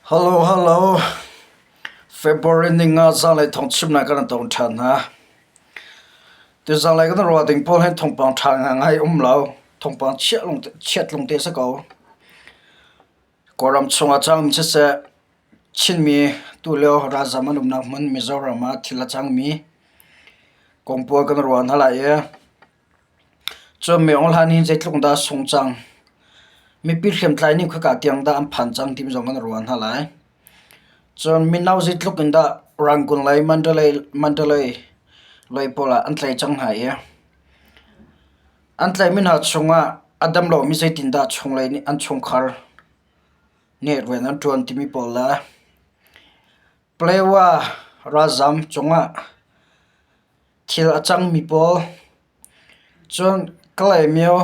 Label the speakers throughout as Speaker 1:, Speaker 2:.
Speaker 1: Hello, hello. February ninga zanlei thawngchimnak kan tong ṭhan hna. Tu zanlei kan ruah ding pawl hin thawngpang ṭha ngai um lo. Thawngpang chiat lung chiat lung te si ko. Kawlram chungah cangmi siseh, Chinmi tulio ralzam an umnak hmun Mizoram ah thil a cangmi kong pawl kan ruah hna lai i cun Myo Hlan hi zeitluk dah a sung cang, mipi hriamtlai nih khoika tiang dah an phan cang timi zong kan ruah hna lai. Cun mino zeitluk in dah Rangoon lei Mandalay lei pawl ah an tlaih cang hna i an tlaihmi hna chungah a dam lomi zeitindah chunglei nih an chungkhar nih rian an ṭuan timi pawl le Palewa ralzam cungah thil a cangmi pawl cun Kalaymyo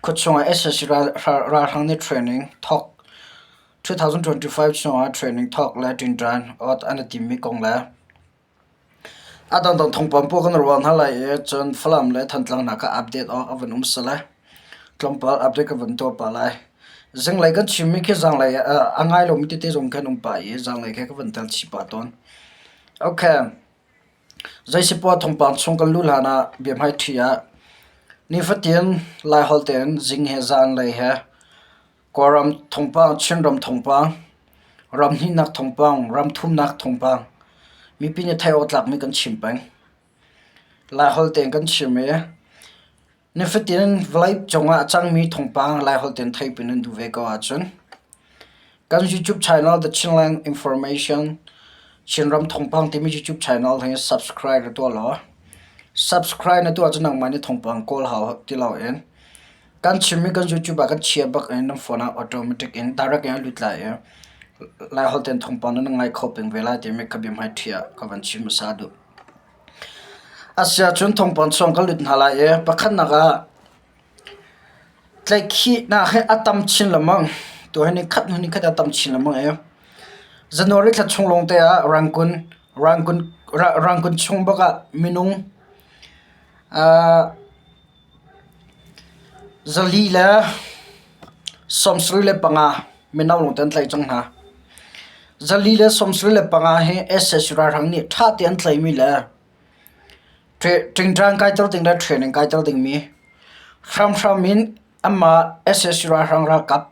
Speaker 1: khuachung ah sac ralhrang nih training thawk 2025 chungah training thawk le ṭinṭan awt an i timmi kong le A dangdang thawngpang pawl kan ruah hna lai i cun Falam le Thantlang hna kha update awk a van um sal lai. Tlawmpal update ka van tuah pah lai. Zinglei kan chimmi khi zanglei a ngai lomi tete zong khan um pah i zanglei khi ka van tel chih pah tawn. Okay. Zeisipoah thawngpang chung kan luh hlan ah biahmaiṭhi ah nifatin Laiholh tein zing he zanlei he Kawlram thawngpang, Chinram thawngpang, ram hnihnak thawngpang, ram thumnak thawngpang mipi nih theih awk tlakmi kan chim peng. Laiholh tein kan chim i nifatin vawlei cungah a cangmi thawngpang Laiholh tein theihpi nan duh ve ko ahcun kan YouTube channel The Chinland Information Chinram thawngpang timi YouTube channel hi subscribe na tuah law subscribe na tuah ahcun nangmah nih thawngpang kawl hau ti loin Kan chimmi kan YouTube ah kan chia bak in nan phone ah automatic in direct in a lut lai i Laiholh tein thawngpang nan ngai kho peng ve lai timi ka biahmaiṭhi ah ka van chim hmasa duh. Asiahcun thawngpang chung ka lut hna lai i pakhatnak ah tlaihkhihnak hi a tam chin lengmang. Tuhi ni khat hnu ni khat a tam chin lengmang i January thla chung lawng te ah Rangoon Rangoon Rangoon chung bak ah minung 4 le 75 mino lawngte an tlaih cang hna. 4 le 75 hi sac ralhrang nih ṭha tein an tlaihmi le ṭingṭang kaiter ding le training kaiter dingmi hramhram in anmah sac ralhrang ralkap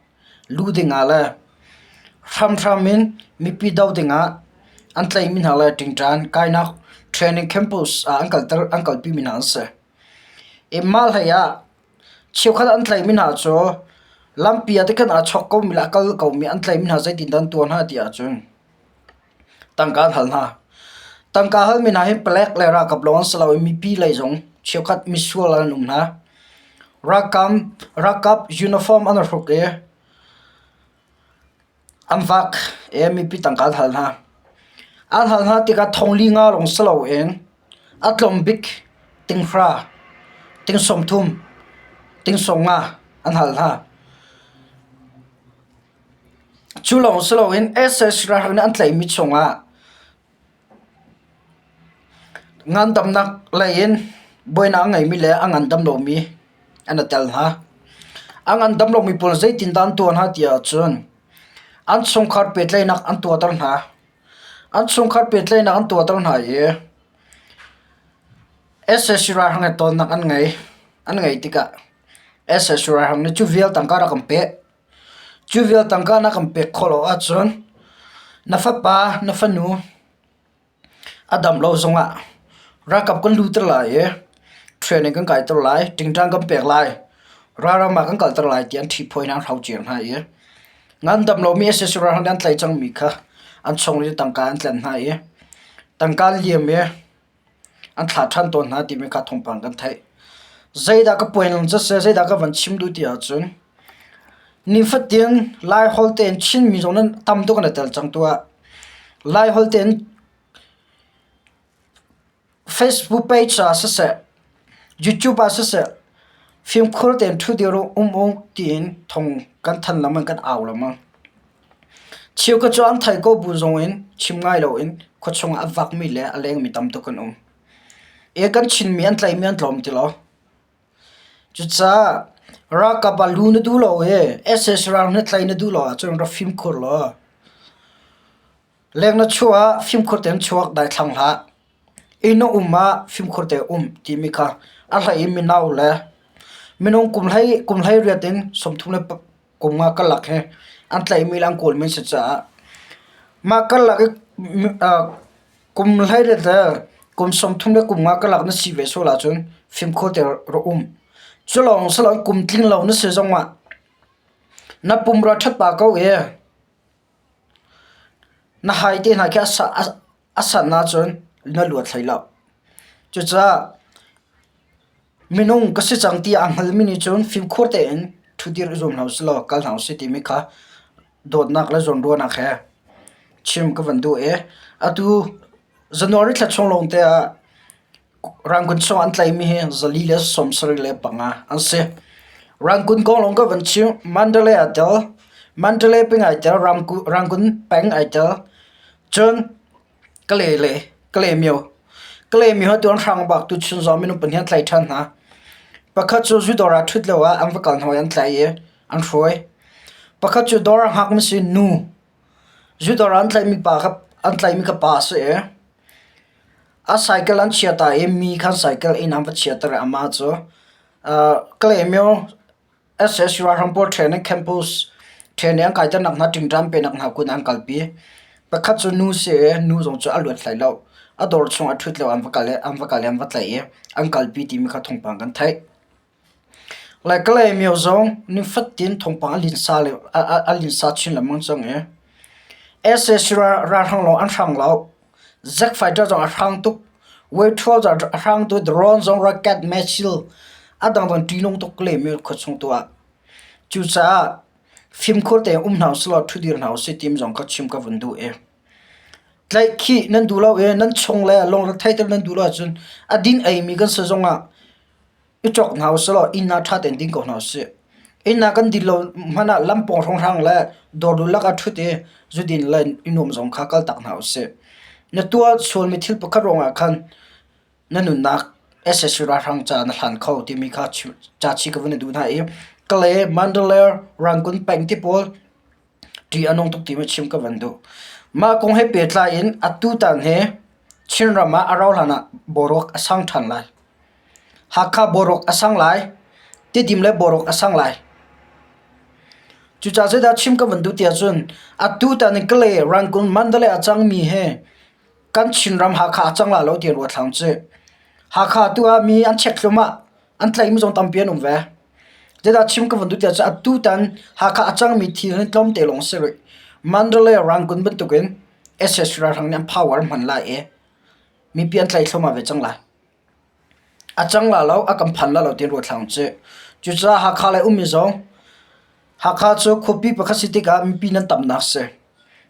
Speaker 1: lu dingah le hramhram in mipi doh dingah an tlaihmi hna le ṭingṭan kainak training campus ah an kalter an kalpimi hna an si. Mah hlei ah cheukhat an tlaihmi hna cu lampi ah tikhan aa chawk komi le a kal komi an tlaihmi hna zeitindah an tuah hna ti ahcun tangka an hal hna. Tangka halmi hna hi palek le ralkap lawng an si lo i mipi lei zong cheukhat misual an um hna. Ralkap uniform an i hruk i An vak i mipi tangka an hal hna. An hal hna tikah thong li nga lawng si loin a tlawm bik ting hra, ting 30, ting 50 an hal hna. Cu lawng si loin sac ralhrang nih an tlaihmi chungah Ngandamnak lei in buainak a ngeimi le a ngandam lomi an i tel hna. A ngandam lomi pawl zeitindah an tuah hna ti ahcun an chungkhar pehtlaihnak an tuahter hna. An chungkhar pehtlaihnak an tuahter hna i sac ralhrang he tonnak an ngei. An ngeih tikah sac ralhrang nih cu vial tangka rak kan pek. Cu vial tangka na kan pek khawh lo ahcun na fapa, na fanu a dam lo zongah ralkap kan lutter lai i training kan kaiter lai, ṭingṭang kan pek lai, ralram ah kan kalter lai ti an ṭhiphawi hna an hrocer hna i ngandam lomi sac ralhrang nih an tlaih cangmi kha an chung i tangka an tlen hna i tangka an liam i an thlah ṭhan tawn hna timi kha thawngpang kan theih. Zeidah ka puai lang cu seh, zeidah ka van chim duh ti ahcun nifatin Laiholh tein Chinmi zong nan tam tuk an i tel cang tuah. Laiholh tein Facebook page ah siseh, YouTube ah siseh, fimkhur tein ṭhu dir uh, um u tiin thawng kan thanh lengmang, kan au lengmang. Cheukhat cu an thei ko bu zongin chim ngai loin khuachung ah a vakmi le a lengmi tam tuk an um. E kan Chinmi an tlaihmi an tlawm ti lo. Cucaah Ralkap ah lu na duh lo i SS ral na tlai na duh lo ahcun rak fimkhur law leng na chuah ah fimkhur tein chuak daithlang hlah. Inn na um ah fimkhur tein um timi kha a hlei in mino le minung kum hlei kum 18 in 30 le kum nga karlak hi an tlaihmi le an kawlmi an si caah mah karlak i kum 18 le kum 30 le kum nga karlak na si ve sual ahcun fimkhur tein rak um. Cu lawng si loin kum tling lo na si zongah na pumrua ṭhat pah ko i na hai te hna khi a san ahcun na luat hlei lo. Cucaah minung ka si cang ti aa hngalmi nih cun fimkhur tein ṭhudir i zuam hna usih law kal hna usih timi kha dawtnak le zawnruahnak he chim ka van duh i atu January thla chung lawngte ah Rangoon chung an tlaihmi hi 475 an si. Rangoon kong lawng ka van chim. Mandalay aa tel. Mandalay peng ai tel. Rangoon peng ai tel. Cun Kalay le Kalaymyo. Kalaymyo hi tuan hrang bak tuchun zong minung pahnih an tlaih ṭhan hna. Pakhat cu zu dawr ah ṭhut lio ah an va kal hna i an tlaih i an hruai. Pakhat cu dawr a hngakmi si nu. Zu dawr ah an tlaihmi pa kha an tlaihmi kha pa a si i a cycle an chia ta i mi khan cycle inn an va chiater i amah cu Kalaymyo SSU ralhrang pawl training campus training an kaiternak hna ṭingṭan penak hna kun an kalpi. Pakhat cu nu si i nu zong cu a luat hlei lo. A dawr chung a ṭhut lio an va kal i an va kal i an va tlaih i an kalpi timi kha thawngpang kan theih. Lai Kalaymyo zong nifatin thawngpang a linsa le a linsa chin lengmang cang i SSU ralhrang lawng an hrang lo. Jet fighter zong a hrang tuk. Wave zong a hrang tuk. Drone zong rocket missile a dangdang ṭihnung tuk lehmi khuachung tu ah. Cucaah fimkhur tein um hna usih law ṭhudir hna usih timi zong ka chim ka vun duh i. Tlaihkhih nan duh lo i nan chung le lungretheih nan duh lo ahcun a din eimi kan si zongah i cawk hna usih law inn ah ṭha tein ding ko hna usih. Inn ah kan din lo hmanh ah lam pawng hrawnghrang le dawr lak ah ṭhut i zudin le i nuam zong kha kaltak hna usih. Na tuah sualmi thil pakhat ruangah khan na nunnak SSC ralhrang ca na hlan kho timi kha ca chih ka vun i duh hna i Kalay, Mandalay, Rangoon peng ti pawl ṭih a nung tuk timi chim ka van duh. Mah kong he pehtlai in atutan hi Chinram ah a rauhhlan ah boruak a sang ṭhan lai. Hakha boruak a sang lai. Tidim le boruak a sang lai. Cucaah zeidah chim ka van duh ti ahcun atutan in Kalay, Rangoon, Mandalay a cangmi hi kan Chinram Hakha a cang lai lo ti ruat hlah usih. Hakha tu ah mi an chek thluahmah. An tlaihmi zong tampi an um ve. Zeidah chim ka van duh ti ahcun atutan Hakha a cangmi thil hi tlawmte lawng a si rih. Mandalay, Rangoon bantukin sac ralhrang nih an power an hman lai i mipi an tlaih thluahmah ve cang lai. A cang la lo, a kan phan la lo ti ruat hlah usih. Cucaah Hakha lei ummi zong Hakha cu khuapi pakhat si tikah mipi nan tamnak si.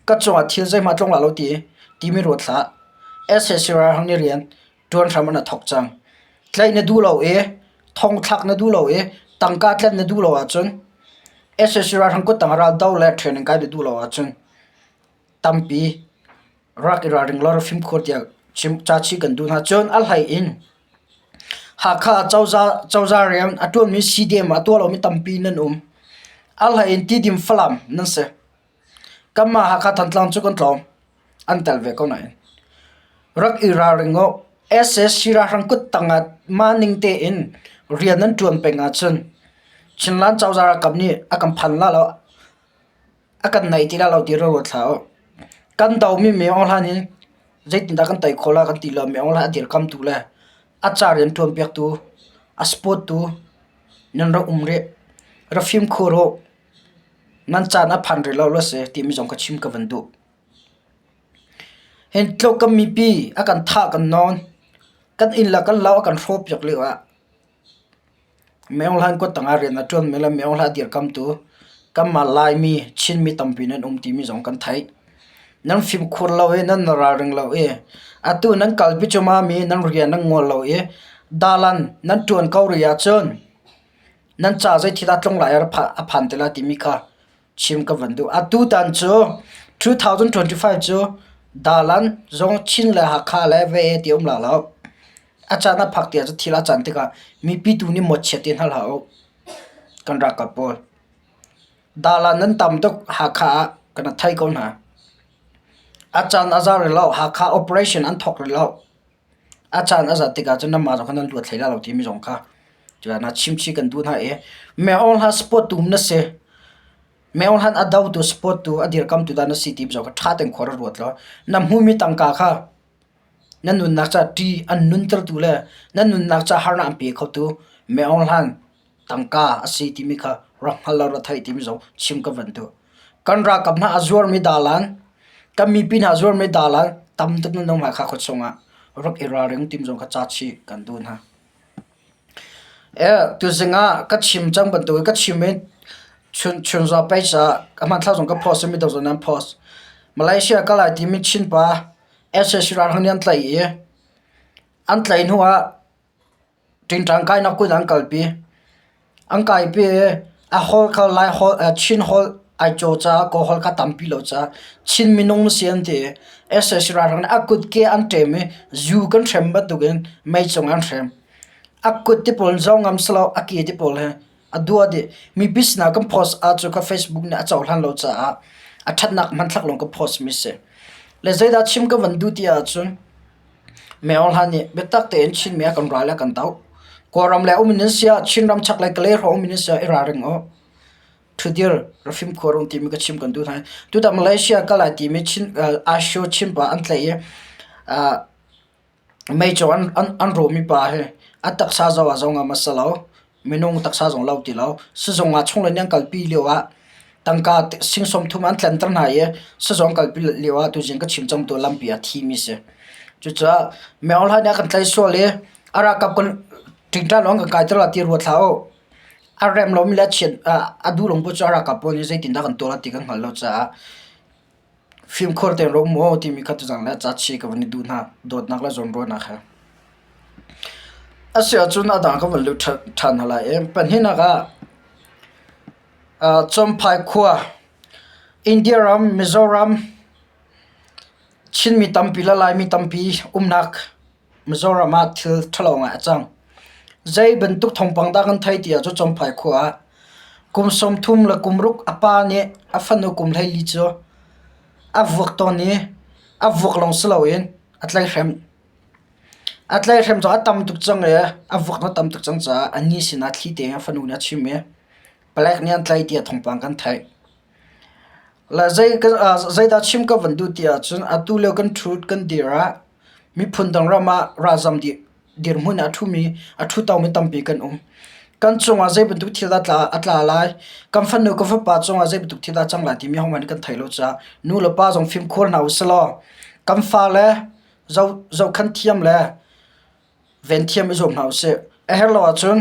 Speaker 1: Ka cungah thil zeihmah tlung la lo ti timi ruat hlah. Sac ralhrang nih rian ṭuan hram an a thawk cang. Tlaih na duh lo i thong thlak na duh lo i tangka tlen na duh lo ahcun sac ralhrang kuttang ah ral do le training kai na duh lo ahcun tampi rak i ralring law fimkhur tiah chim ca chih kan duh hna. Cun a hlei in Hakha cozah cozah rian a ṭuanmi CDM a tuah lomi tampi nan um. A hlei in Tidim Falam nan si. Kanmah Hakha Thantlang cu kan tlawm. An tel ve ko nain. Rak i ralring u. SSC ralhrang kuttang ah mah ning tein rian nan ṭuan peng ahcun Chinland cozah ralkap nih a kan phan la lo, a kan naih ti la lo ti ruat hlah u. Kan domi Myo Aung Hlan in zeitindah kan tei khawh la kan ti lo. Myo Aung Hlan a dirkamtu le a ca rian ṭuanpiaktu, a support tu nan rak um rih. Rak fimkhur u. Nan caan a phan rih lo lo si timi zong ka chim ka van duh. Hin tluk kan mipi a kan thah kan nawn, kan inn le kan lo a kan hrawhpiak lio ah Myo Hlan kuttang ah rian a ṭuanmi le Myo Hlan a dirkamtu kanmah Laimi, Chinmi tampi nan um timi zong kan theih. Nan fimkhur lo i nan ralring lo i atu nan kalpi cuahmahmi nan rian nan ngol lo i dalan nan ṭuan ko rih ahcun nan ca zeithil dah tlung lai a phan te lai timi kha chim ka van duh. Atutan cu 2025 cu dalan zong Chin le Hakha le VA ti um la lo. A caan a phak tiah cu thil a can tikah mipi tu nih mawtchiat te hna hlah u. Kan ralkap pawl. Dalan nan tam tuk Hakha ah kan thei ko hna. A caan a za rih lo. Hakha operation an thawk rih lo. A caan a zat tikah cun nanmah zong kha nan luat hlei lai lo timi zong kha cuah na chimchih kan duh hna i Meo hla support tu na si. Meo hlan a dotu support tu a dirkamtu dah na si ti zong kha ṭha tein khua ra ruat law na hmuhmi tangka kha na nunnak ca ṭih an nuntertu le na nunnak ca harnak an pe khotu Meo hlan tangka a si timi kha rak hngal law ra theih timi zong chim ka van duh. Kan ralkap hna a zuarmi dalan, kan mipi hna a zuarmi dalan tam tuk nan um Hakha khua chungah rak i ralring timi zong kha ca chih kan duh hna. Tuzing ah ka chim cang bantuk in ka chim i chunzua page ah ka hmanthlak zong ka post i midang zong nih an post. Malaysia kal ai timi Chin pa sac ralhrang nih an tlaih i an tlaih hnu ah ṭingṭang kainak kut ah an kalpi. An kaipi i a holh kha Lai holh Chin holh ai caw caah Kawl holh kha tampi lo caah Chin minung na si an ti i sac ralhrang nih a kutke an ṭem i zu kan hrem bantukin meicung an hrem. A kut te pawl zong ngam si lo, a ke te pawl he a dua dih. Mipi sinah kan post ahcun ka Facebook nih a cohlan lo caah a ṭhatnak hmanthlak lawng ka post mi si. Le zeidah chim ka van duh ti ahcun Meo hlan nih biatak tein Chinmi a kan ral a kan doh. Kawlram le um in an siah, Chinram chaklei Kalay hrawng um in an siah i ralring u. Ṭhudir rafim khua rung timi ka chim kan duh hna. Tutan Malaysia kal ai timi Chin Asho Chinpa an tlaih i meicung an rawmi pa hi a taksa zoh ah zoh ngam a si lo. Minung taksa zong lo ti lo. Sizung ah chunglei nih an kalpi lio ah tangka sing 30 an tlenter hna i sizung kalpi lio ah tuzing ka chim cang tu lampi ah thimi si. Cucaah Myo Hla nih a kan tlaih sual i a ralkap kan ṭingṭan lawng kan kaiter la ti ruat hlah u. A rem lomi le a chiat a duh lo bu cu a ralkap pawl nih zeitindah kan tuah lai ti kan hngalh lo caah Fimkhur tein rak um u timi kha tuzang le ca chi ka van i duh hna, dawtnak le zawnruahnak he. A si ahcun a dang ka van lut ṭhan hna lai i pahnihnak ah Champhai khua, India ram, Mizoram, Chinmi tampi le Laimi tampi umnak Mizoram ah thil ṭhalo ngai a cang. Zei bantuk thawngpang dah kan theih ti ahcun Champhai khua ah kum 30 le kum ruk a pa nih a fanu kum 14 cu a vuak tawn i a vuak lawng si loin a tlaihhrem. A tlaihhrem cu a tam tuk cang i a vuak a tam tuk cang caah a ni sinah thli tein a fanu nih a chim i palek nih an tlaih tiah thawngpang kan theih. Le zeidah chim ka van duh ti ahcun atu lio kan ṭhut kan dir ah Miphun dang ram ah ralzam dirhmun ah a ṭhumi, a ṭhutomi tampi kan um. Kan cungah zei bantuk thil dah a tla lai, kan fanu kan fapa cungah zei bantuk thil dah a cang lai timi ahohmanh nih kan thei lo caah nu le pa zong fimkhur hna u silaw kan fale zohkhenh thiam le ven thiam i zuam hna usih. A herh lo ahcun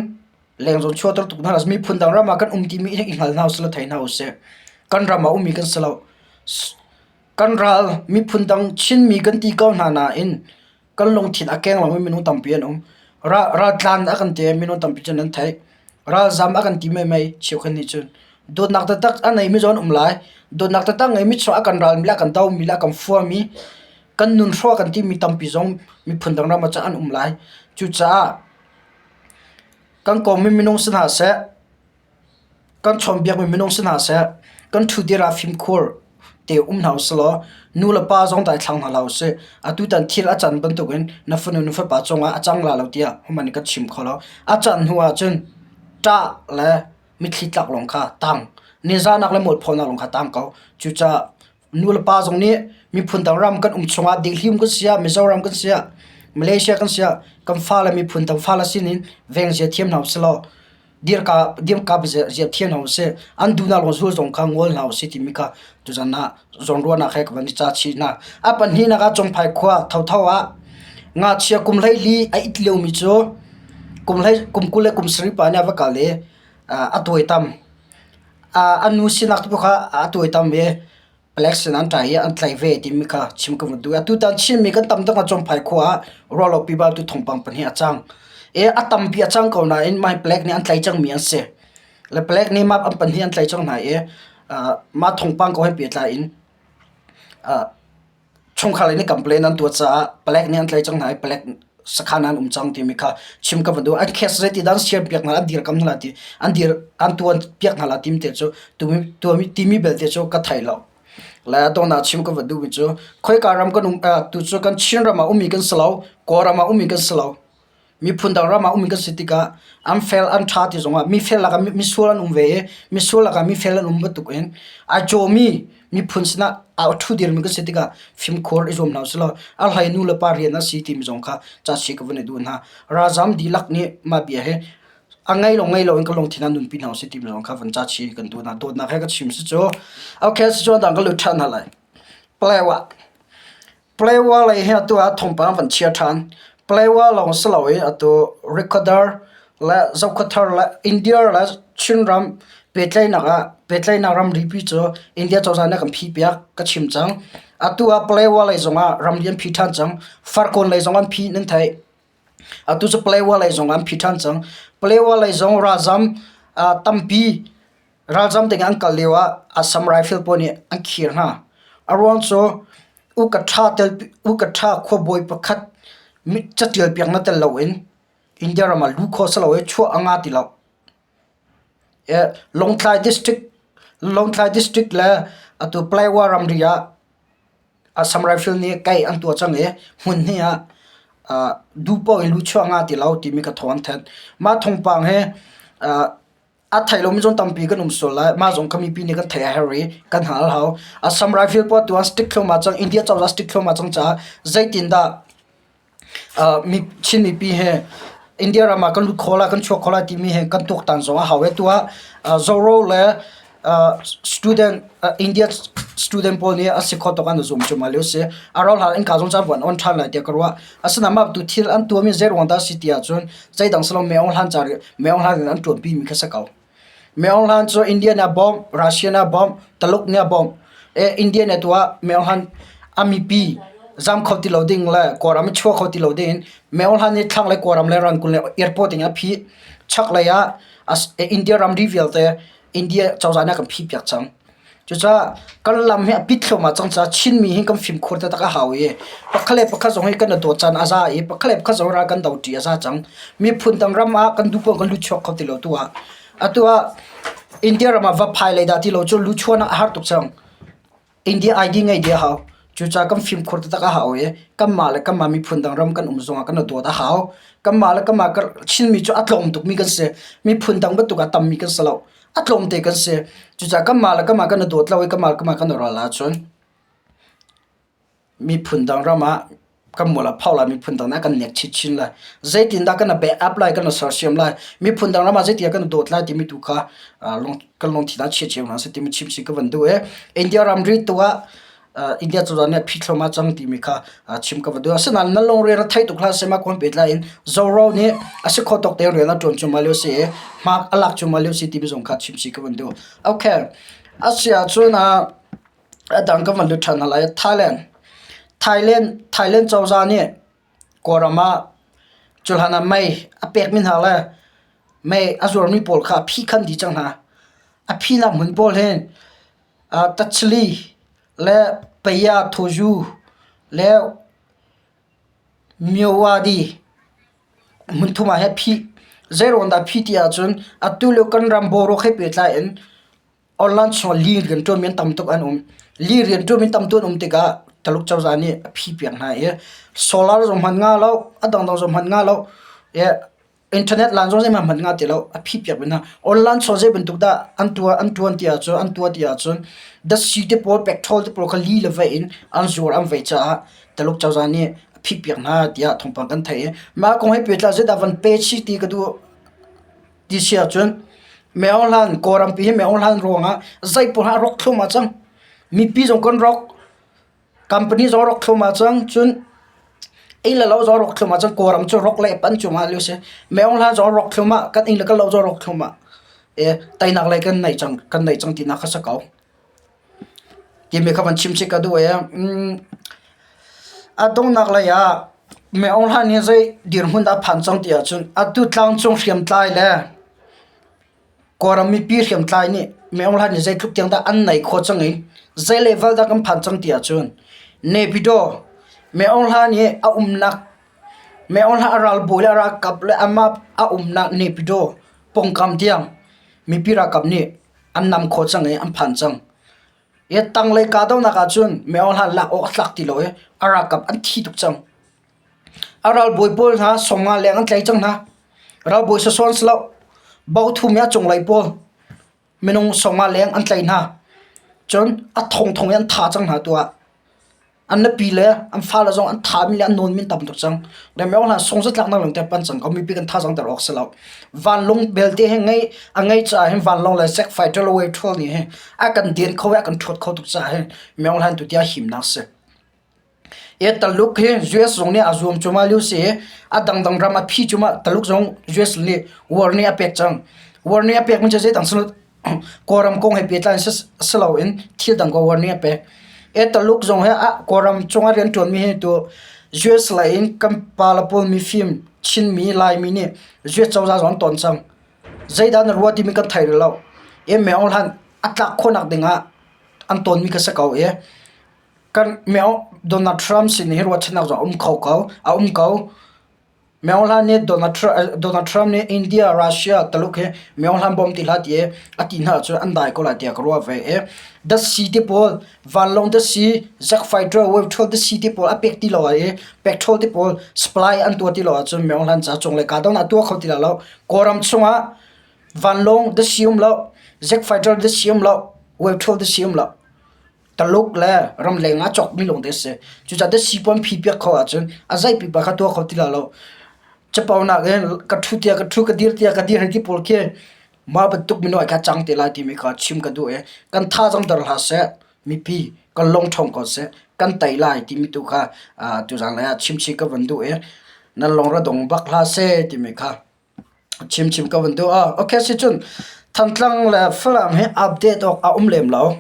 Speaker 1: leng zong chuahter tuk hna miphun dang ram ah kan um timi i hngal hna usih law thei hna usih. Kan ram ah ummi kan si lo. Kan ral miphun dang Chinmi kan ti ko hna nain kan lungthin a keng lomi minung tampi an um. Raltlan a kan ti i minung tampi cun an theih. Ralzam a kan ti meimei cheukhat nih cun. Dawtnak taktak a neimi zong an um lai. Dawtnak taktak ngeimi chung a kan ralmi le a kan domi le a kan fuami kan nun hrawh a kan timi tampi zong miphun dang ram ah cun an um lai. Cucaah kan kawmmi minung si hna seh, Kan chawnhbiakmi minung si hna seh, kan ṭhudir ah fimkhur te um hna usih law nu le pa zong daithlang hna hlah usih. Atutan thil a can bantukin na fanu na fapa cungah a cang la lo tiah hohmanh nih kan chim kho lo. A can hnu ahcun ṭah le mitthli tlak lawng kha tang. Nizahnak le mualphonak lawng kha tang ko. Cucaah nu le pa zong nih miphun dang ram kan um chungah Delhi um kan si ah, Mizoram kan si ah, Malaysia kan si ah kan fale miphun dang fale sinin vengzia thiam hna usih law dirka dirka zia thiam hna usih an duhnak lawng zul zong kha ngol hna usih timi kha tuzan ah zawnruahnak he ka van i ca chih hna. A pahnihnak ah Congphai khua thotho ah ngakchia kum 14 a it liomi cu kum hlei kum 20 le kum 7 pa nih a va kal i a tuaitam. A nu sinak tu kha a tuaitam i Palek sin an ṭai i an tlaih ve timi kha chim ka van duh. Atutan Chinmi kan tam tuk ah Cawmphai khua ah ruahlopi bal tu thawngpang pahnih a cang. I a tampi a cang ko nain mah hi palek nih an tlaih cangmi an si. Le palek nih mah an pahnih an tlaih cang hna i mah thawngpang kong he pehtlai in chungkhar lei nih complain an tuah caah palek nih an tlaih cang hna i palek. Sakhan an um cang timi kha chim ka van duh. An case zeiti dah an siam piak hna, an dirkam hna lai ti, an dir an tuan piak hna lai timi te cu tumi timi belte cu ka thei lo. Le a donghnak chim ka van duhmi cu khoika ram kan um tu cu kan Chin ram ah ummi kan si lo, Kawlram ah ummi kan si lo. Miphun dang ram ah ummi kan si tikah an fel an ṭha ti zongah mifel lakah misual an um ve i misual lakah mifel an um bantuk in ai cawmi miphun sinah a ṭhu dirmi kan si tikah fimkhur i zuam hna usih law a hlei nu le pa rian a si timi zong kha ca si ka vun i duh hna. Ralzam dihlak nih mah bia hi a ngei lo ngei lo in ka lungthin ah nunpi hna usih timi zong kha van ca chi kan duh hna. Dawtnak he ka chim si cu. Okay, si cu dang ka lut ṭhan hna lai. Palewa. Playwa lei hi atu ah thawngpang van chia ṭhan. Playwa lawng si lo i atu Rikhodar le Zokhawthar le India le Chinram pehtlaihnak ah pehtlaihnak ramripi cu India cozah nih a kan phihpiak ka chim cang. Atu ah Playwa lei zongah ramri an phih ṭhan cang. Farkawn lei zong an phih nan theih. Atu cu Playwa lei zong an phih ṭhan cang. Playwa lei zong ralzam tampi Ralzam ding an kal lio ah Assam Rifle pawl nih an khir hna. A ruang cu Ukaṭha khuabawi pakhat caṭial piaknak tel loin India ram ah luh khawh si lo i chuah a ngah ti lo. Lawngtlai district Lawngtlai district le atu Palawa ramri ah Assam Rifle nih kaih an tuah cang i hmun hnih ah duh paoh in luhchuah a ngah ti lo timi kha thawng an thanh. Mah thawngpang hi A thei lomi zong tampi kan um sual lai. Mah zong kha mipi nih kan theih a herh i kan hal a hau. Assam Rifle pawl tu an stick thluahmah cang. India cozah stick thluahmah cang caah zeitindah uh, mi, Chin mipi he India ram ah kan lut kho lai, kan chuak kho lai timi he kan tuaktan zong a hau. E tu ah uh, Zoro le uh, student uh, India student pawl nih a si kho tuk an zum cu ma lio si. A ral hlan innka zong caan vuan on ṭhan lai tiah ka ruah. Asinain mah tu thil an tuahmi zei ruang dah si ti ahcun zeidang si lo Meong Hlan ca Meong Hlan in an ṭuanpi mi kha si ko. Meong Hlan cu India nih a bawmh, Russia nih a bawmh, Taluk nih a bawmh. E, India nih tuah Meong Hlan a mipi zam kho ti lo ding le Kawlram i chuak kho ti lo ding in Meong Hlan nih thlanglei Kawlram le Rangoon le airport in a phih. Chaklei ah India ramri vialte India cozah nih a kan phihpiak cang. Cucaah kan lam hi a pit thluahmah cang caah Chinmi hi kan fimkhur taktak a hau i pakhat le pakhat zong hi kan i dawt caan a za i pakhat le pakhat zong ral kan doṭi a za cang. Miphun dang ram ah kan duh paoh kan lut chuak kho ti lo tu ah. Atu ah India ram ah va phai lei dah ti lo cu luchuahnak a har tuk cang. India ID ngei dih a hau. Cucaah kan fimkhur taktak a hau i kanmah le kanmah miphun dang ram kan um zongah kan i dawt a hau. Kanmah le kanmah Chinmi cu a tlawm tukmi kan si. Miphun dang bantuk a tammi kan si lo. A tlawmte kan si. Cucaah kanmah le kanmah kan i dawt lo i kanmah le kanmah kan i ral ahcun miphun dang ram ah kan mual a pho lai, miphun dang nih a kan nek chinchin lai. Zeitindah kan i back up lai, kan i sersiam lai, miphun dang ram ah zeitindah kan i dawt lai timi tu kha kan lungthin ah chia cio hna seh timi chim si ka van duh i India ramri tu ah India cozah nih a phih thluahmah cang timi kha chim ka va duh. Asinain na lungre a thei tuk hlah seh mah kong pehtlai in Zoro nih a si kho tawk tein rian a ṭuan cuahmah lio si i hmak a lak cuahmah lio si timi zong kha chim si ka van duh. Okay. A si ahcun a dang ka van lut ṭhan hna lai. Thailand. Thailand, Thailand cozah nih Kawlram ah cuhlan ah mei a pekmi hna le mei a zuarmi pawl kha a phihkhanh dih cang hna. A phihnak hmun pawl hin Tachili le Paya Thozu le Myawaddy hmunthum ah hin phih. Zeiruang dah phih ti ahcun atu lio kan ram boruak he pehtlai in online chungah li rianṭuanmi an tam tuk an um. Li rianṭuanmi tam tuk an um tikah Taluk cozah nih a phihpiak hna i solar zong hman nga lo, a dangdang zong hman nga lo. Internet line zong zeihmanh hman nga ti lo a phih piak ve hna. Online chaw zei bantuk dah an tuah an tuan ti ahcun an tuah ti ahcun datsi te pawl petrol te pawl kha li le vei in an zuar an vei caah Taluk cozah nih a phih piak hna tiah thawngpang kan theih i mah kong he pehtlai zeidah van pe chih ti ka duh ti si ahcun Meo Hlan Kawlrampi hi Meo Hlan ruangah zei pawl hmanh a rawk thluahmah cang. Mipi zong kan rawk. Company zong rawk thluahmah cang. Cun inn le lo zong rawk thluahmah cang. Kawlram cu rawk le pan cuahmah lio si. Meong hla zong rawk thluahmah. Kan inn le kan lo zong rawk thluahmah. E, teinak lei kan nei cang, kan nei cang tinak kha si ko. Timi kha van chim chih ka duh e. Mm, a donghnak lei ah Meong hla nih zei dirhmun dah phan cang ti ahcun atu tlangcung hriamtlai le Kawlram mipi hriamtlai nih Min Aung Hlaing nih zeitluk tiang dah an naih khawh cang i zei level dah kan phan cang ti ahcun Naypyidaw Min Aung Hlaing nih a umnak. Meo hlah a ralbawi le a ralkap le amah a umnak Naypyidaw pawngkam tiang mipi ralkap nih an nam khawh cang i an phan cang. I tanglei kahdohnak ahcun Meo hlah lak awk a tlak ti lo i a ralkap an thi tuk cang. A ralbawi pawl hna 50 leng an tlai cang hna. Ralbawi sasawn si lo. Bo thum i a cunglei pawl minung 50 leng an tlai hna. Cun a thongthong in an tha cang hna tu ah. An nupi le an fale zong an thami le an nawnmi an tam tuk cang. Remeo hna sung zatlaknak lawng te pan cang ko. Mipi kan thazaang ter awk si lo. Vanlawng belte hi ngei a ngei caah hin vanlawng le jet fighter le way ṭhawl nih hin a kan den kho i a kan ṭhuat kho tuk caah hin Meo hlan tu tiah himnak si. E Taluk hi US zong nih a zuam cuahmah lio si i a dangdang ram a phi cuahmah Taluk zong US nih war nih a pek cang. War nih a pek mi cu zeidang si lo Kawlram kong he pehtlai si loin thil dang ko war nih a pek. E Taluk zong hi a Kawlram cungah rianṭuanmi hi tu US lei in kan pale pawl mifim Chinmi Laimi nih US cozah zong an ton cang. Zeidah na ruah timi kan thei rih lo. E Meo hlan a tlak khawhnak dingah an tonmi kha si ko i kan Meo Donald Trump sin hi ruahchannak zong a um kho ko a um ko. Meo Hlan nih Donald Donald Trump nih India, Russia, Taluk hi Meo Hlan bawm ti hlah ti i a ti hna ahcun an dai ko lai tiah ka ruah ve i datsi te pawl vanlawng datsi jet fighter wave ṭhawl datsi te pawl a pek ti lo ah i petrol te pawl supply an tuah ti lo ahcun Meo Hlan ca cung le kahdohnak a tuah kho ti lai lo. Kawlram chungah vanlawng datsi um lo, jet fighter datsi um lo, wave ṭhawl datsi um lo. Taluk le ramleng ah cawkmi lawngte a si. Cucaah datsi puan phi piak kho ahcun a zeipipa kha tuah kho ti lai lo. Capo nakin ka ṭhu tiah ka ṭhu, ka dir tiah ka dir hei ti pawl khi mah bantuk minung ah kha cang te lai timi kha chim ka duh i kan thazaang der hlah seh, mipi kan lung ṭhawng ko seh, kan tei lai timi tu kha tuzaan lei ah chimchih ka van duh i nan lung ra dong bak hlah seh timi kha Chimchim ka van duh. Ah, okay si cun Thantlang le Falam hi update awk a um lem lo.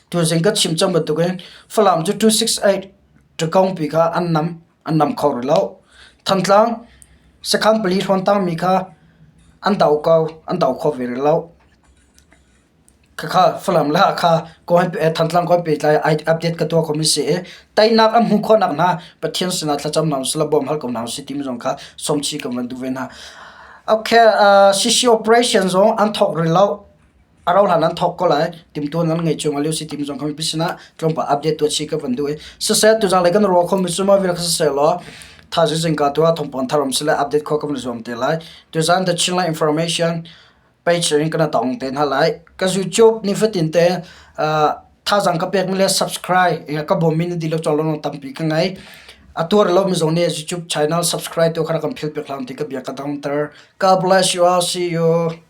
Speaker 1: Tuzing ka chim cang bantukin Falam cu 268 ṭakongpi kha an nam an nam kho rih lo. Thantlang sakhan pali hrawn tangmi kha an do ko an do kho ve rih lo. Khakha Falam le Hakha Thantlang kong pehtlai update ka tuah khomi si i teinak an hmuh khawhnak hna Pathian sinah thlacam hna usih law bawm hal ko hna usih timi zong kha sawmchih kan van duh ve hna. Okay, CC operation zong an thawk rih lo. A rauh hlan an thawk ko lai. Timtuan an ngei chung a lio si timi zong kha mipi sinah tlawmpal update tuah chih ka van duh i siseh tuzang lei kan ruah khomi cu mah vial kha siseh law thaizing zingka tu ah thawngpang thar um sile update khawh kan van zuam te lai. Tuzan the Chinland information page in kan tong te hna lai. Ka YouTube nifatin te thazaang ka pekmi le subscribe ka bawmmi na dihlak cawlawng tampi ka ngei. A tuar lo mi zong nih YouTube channel subscribe tu kha kan phil pek hlah ti ka bia ka dongter. God bless you all. See you.